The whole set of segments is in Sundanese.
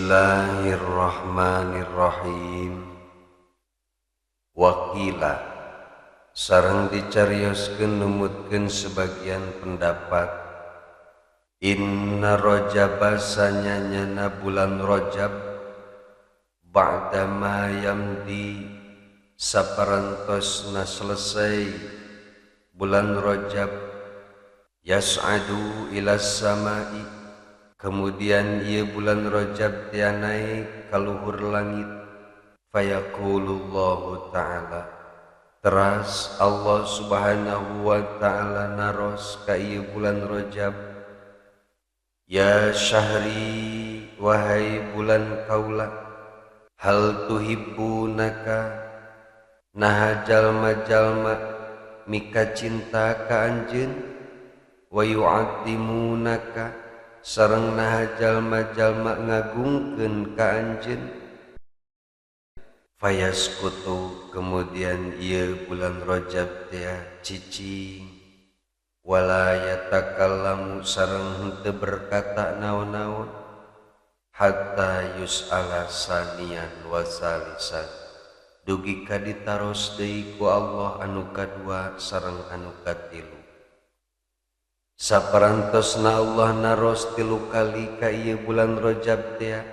Bismillahirrahmanirrahim. Wakila sareng dicarioskeun numutkeun sebagian pendapat, inna rajaba sanyanyana bulan Rajab ba'da ma yamdi saparantosna selesai bulan Rajab, yas'adu ila samai, kemudian ieu bulan Rajab tia naik ka luhur langit. Fayaqulullahu ta'ala, teras Allah subhanahu wa ta'ala naros ka ieu bulan Rajab, ya syahri, wahai bulan kaula, hal tuhibbunaka, naha jalma-jalma mika cinta ka anjeun, wa yu'azzimunaka, sareng naha jalma-jalma ngagungkeun ka anjeun. Fayaskutu, kemudian ieu bulan Rajab teh cicing, wala yatakallamu, sareng henteu berkata naon-naon, hatta yus'ala sanian wa salisan, dugi ka ditaros deui ku Allah anu kadua sareng anu katilu. Saparantosna Allah naros tilu kali ka ieu bulan Rajab teh,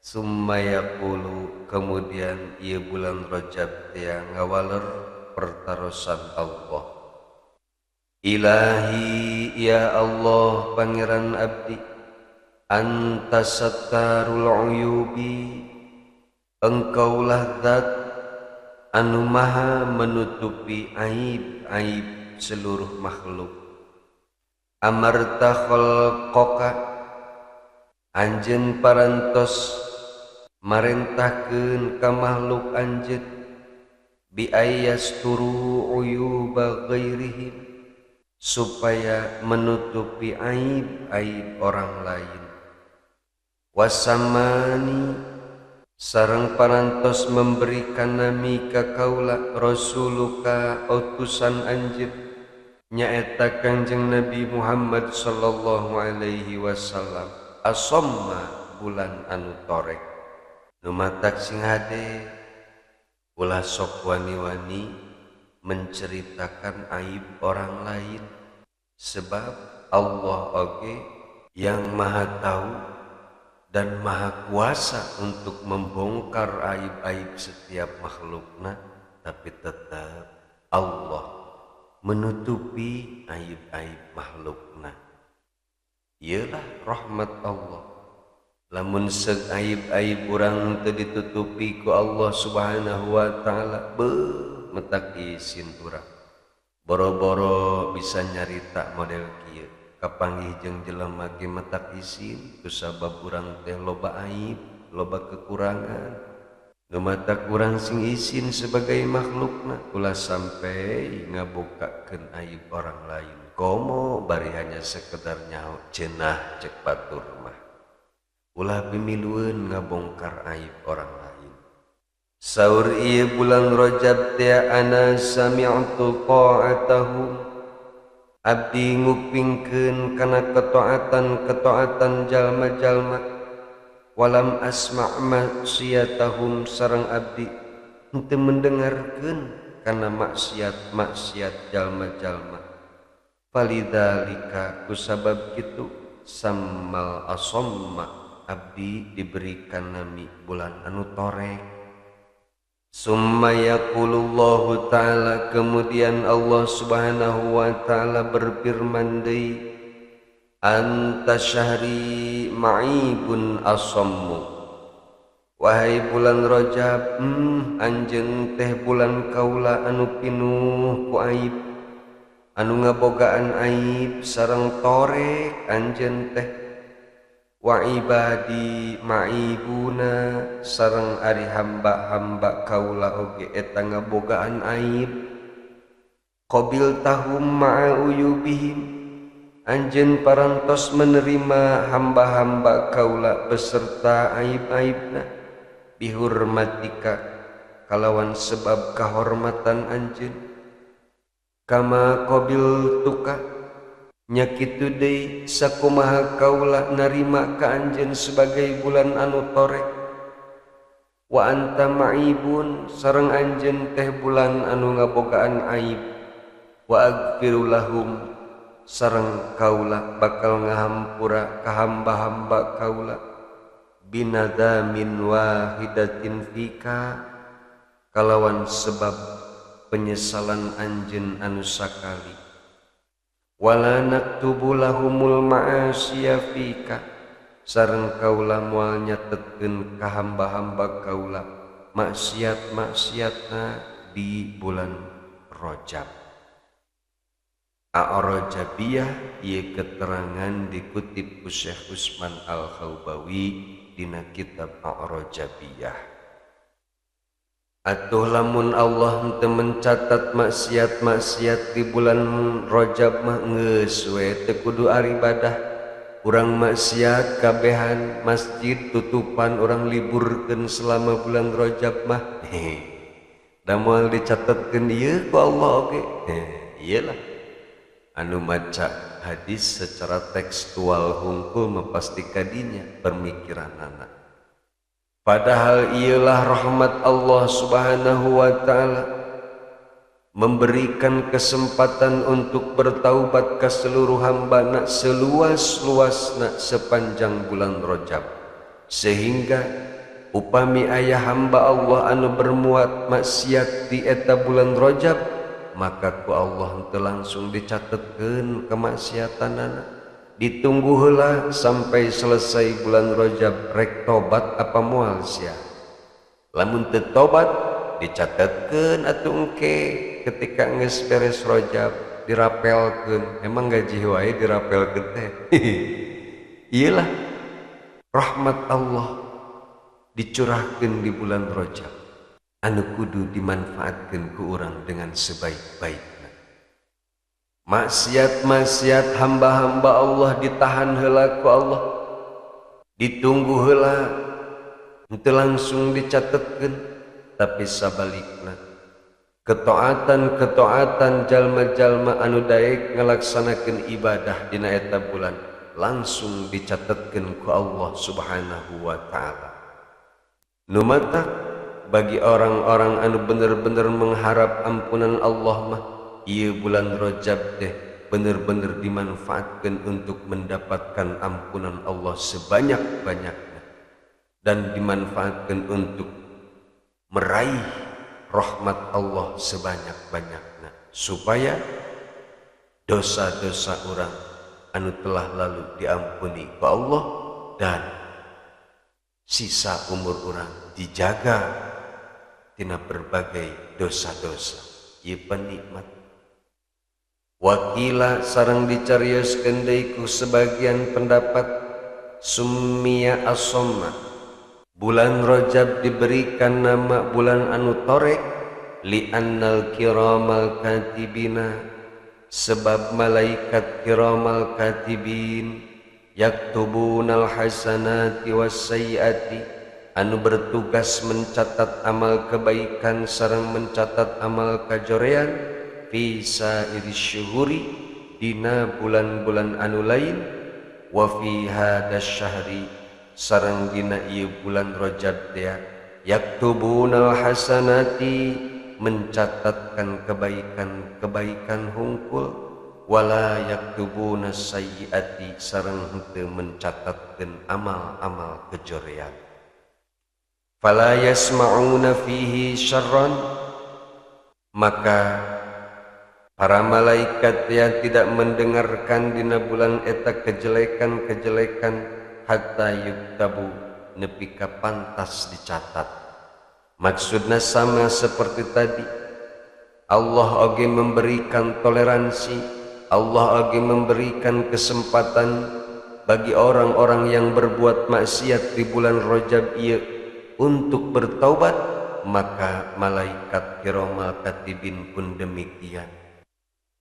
summa yaqulu, kemudian ieu bulan Rajab teh ngawaler pertarosan Allah, Ilahi, ya Allah pangeran abdi, anta sattarul uyubi, engkaulah zat anu maha menutupi aib-aib seluruh makhluk. Amarta khalqaka, anjeun parantos marentahkeun ka makhluk anjeun, bi ayyasturu uyuba ghairihim, supaya menutupi aib-aib orang lain. Wasamani, sareng parantos memberikan nami ka kaula, rasuluka, utusan anjeun, nyaeta Kangjeng Nabi Muhammad sallallahu alaihi wasallam, asomma, bulan anu torek. Nu matak sing hade ulah sok wani-wani menceritakan aib orang lain, sebab Allah oge yang maha tahu dan maha kuasa untuk membongkar aib-aib setiap makhlukna, tapi tetap Allah menutupi aib-aib makhlukna. Iyalah rahmat Allah. Lamun seug aib-aib urang teu ditutupi ku Allah subhanahu wa ta'ala, beuh metak isin urang. Boro-boro bisa nyarita model kieu, kapanggih jeung jelema ge metak isin kusabab urang teh loba aib, loba kekurangan. Nu matak urang sing isin sebagai makhlukna, ulah sampai ngabukakeun aib orang lain. Komo bari hanya sekedar nyaho cenah cek batur mah. Ulah pimilueun ngabongkar aib orang lain. Saur ieu bulan Rajab teh, ana sami'tu ta'atahum, abdi ngupingkeun kana ketaatan-ketaatan jalma-jalma, walam asma' maksiatahum, sareng abdi henteu mendengarkeun kana maksiat-maksiat jalma-jalma. Falidzalika, kusabab kitu, sammal asamma, abdi diberikan nami bulan anu torek. Summa yaqulullahu ta'ala, kemudian Allah subhanahu wa ta'ala berfirman deui, anta syahri ma'ibun asammu, wahai bulan Rajab, anjeun teh bulan kaula anu pinuh ku aib, anu ngabogaan aib sareng torek anjeun teh. Wa ibadi ma'ibuna, sareng ari hamba-hamba kaula oge eta ngabogaan aib. Qabil tahum ma'a uyubihim, anjeun parantos menerima hamba-hamba kaula beserta aib-aibna. Bihurmatika, kalawan sebab kahormatan anjeun. Kama qabil tuka, Nya kitu deui sakumaha kaula narima ka anjeun sebagai bulan anu torek wa anta ma'ibun sareng anjeun teh bulan anu ngabogaan aib wa agfiru lahum sareng kaula bakal ngahampura ka hamba-hamba kaula binadamin wahidatin fika kalawan sebab penyesalan anjeun anu sakali wala naktubu lahumul ma'asiya fika sareng kaula moal nyatetkeun ka hamba-hamba kaula maksiat-maksiatna di bulan Rajab. A'rajabiyah ieu keterangan dikutip ku Syekh Usman Al-Khaubawi dina kitab A'rajabiyah. Atuh lamun Allah henteu mencatat maksiat-maksiat di bulan Rajab mah geus we teu kudu aribadah. Urang maksiat kabehan masjid tutupan urang liburkeun selama bulan Rajab mah. Da moal dicatetkeun ieu ku Allah oge. Iyalah. Anu maca hadis secara tekstual hungkul mah pasti kadinya permikiranana. Padahal ialah rahmat Allah Subhanahu wa ta'ala memberikan kesempatan untuk bertaubat ke seluruh hamba-Na seluas-luasna sepanjang bulan Rajab, sehingga upami aya hamba Allah anu bermuat maksiat di eta bulan Rajab, maka ku Allah henteu langsung dicatetkeun kemaksiatanana. Ditunggu heula sampai selesai bulan Rajab, rek tobat apa moal sia. Lamun teu tobat dicatetkeun atuh engke ketika geus beres Rajab dirapelkeun. Emang gaji wae dirapelkeun teh. Iyalah rahmat Allah dicurahkeun di bulan Rajab anu kudu dimanfaatkeun ku urang dengan sebaik-baikna. Maksiat-maksiat hamba-hamba Allah ditahan heula ku Allah, ditunggu heula, henteu langsung dicatetkeun, tapi sabalikna ketaatan-ketaatan jalma-jalma anu daek ngalaksanakeun ibadah dina eta bulan langsung dicatetkeun ku Allah Subhanahu wa ta'ala. Nu matak bagi orang-orang anu bener-bener mengharap ampunan Allah mah, ieu bulan Rajab teh bener-bener dimanfaatkan untuk mendapatkan ampunan Allah sebanyak-banyaknya dan dimanfaatkan untuk meraih rahmat Allah sebanyak-banyaknya, supaya dosa-dosa orang anu telah lalu diampuni ku Allah dan sisa umur orang dijaga tina berbagai dosa-dosa. Ieu penikmat. Wakila sareng dicarioskeun deui ku sebagian pendapat summiya as-somma, bulan Rajab diberikan nama bulan anu torek li'annal kiramal katibina, sebab malaikat kiramal katibin yaktubunal hasanati wassayiati, anu bertugas mencatat amal kebaikan sareng mencatat amal kajorean fi sairi syuhuri dina bulan-bulan anu lain, wa fi hadas syahri sareng dina ieu bulan Rajab teh yaktubunal hasanati mencatatkan kebaikan-kebaikan hungkul, wala yaktubunas sayyiati sareng henteu mencatatkeun amal-amal kejorean. Fala yasma'una fihi syarran, maka para malaikat yang tidak mendengarkan dina bulan eta kejelekan-kejelekan hatta yuktabu nepi ka pantas dicatat. Maksudna sama seperti tadi, Allah oge memberikan toleransi, Allah oge memberikan kesempatan bagi orang-orang yang berbuat maksiat di bulan Rajab ieu untuk bertaubat, maka malaikat kiramal katibin pun demikian.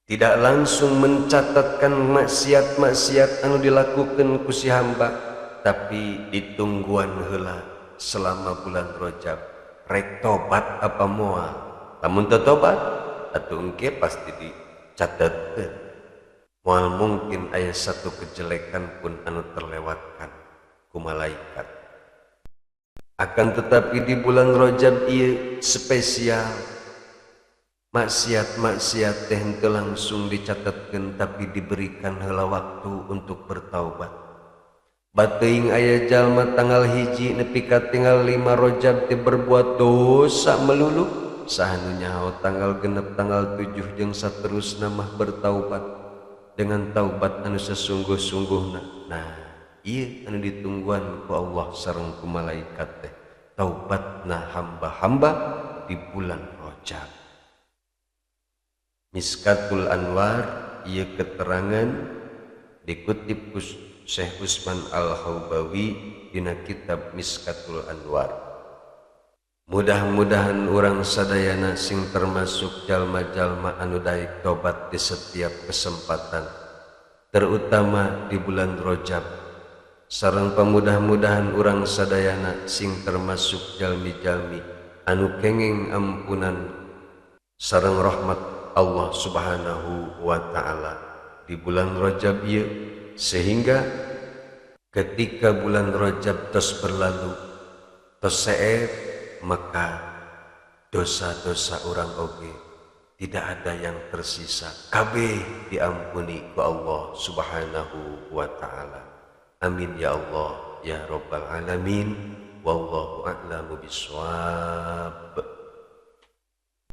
Tidak langsung mencatatkan maksiat-maksiat anu dilakukan ku si hamba, tapi ditungguan heula selama bulan Rajab. Rek tobat apa moal? Lamun teu tobat atuh engke pasti dicatetkeun. Moal mungkin aya satu kejelekan pun anu terlewatkan ku malaikat. Akan tetapi di bulan Rajab ieu spesial, maksiat-maksiat teh henteu langsung dicatatkeun tapi diberikan heula waktu untuk bertaubat. Bateuing aya jalma tanggal 1 nepi ka tanggal 5 Rajab teh berbuat dosa melulu, saha nu nyaho tanggal 6 tanggal 7 jeung saterusna mah bertaubat dengan taubat anu sesungguh-sungguhna. Nah, ieu anu ditungguan ku Allah sareng ku malaikat teh, taubatna hamba-hamba di bulan Rajab. Miskatul Anwar ieu keterangan dikutip ku Syekh Usman Al-Haubawi dina kitab Miskatul Anwar. Mudah-mudahan urang sadayana sing termasuk jalma-jalma anu daek tobat di setiap kesempatan, terutama di bulan Rajab. Sareng pamudah-mudahan urang sadayana sing termasuk jalmi-jalmi anu kenging ampunan sareng rahmat Allah Subhanahu wa taala di bulan Rajab ieu, sehingga ketika bulan Rajab tos berlalu tos seep, maka dosa-dosa orang oge tidak ada yang tersisa, kabeh diampuni ku Allah Subhanahu wa taala. Amin ya Allah ya rabbal alamin. Wallahu a'lamu bissawab.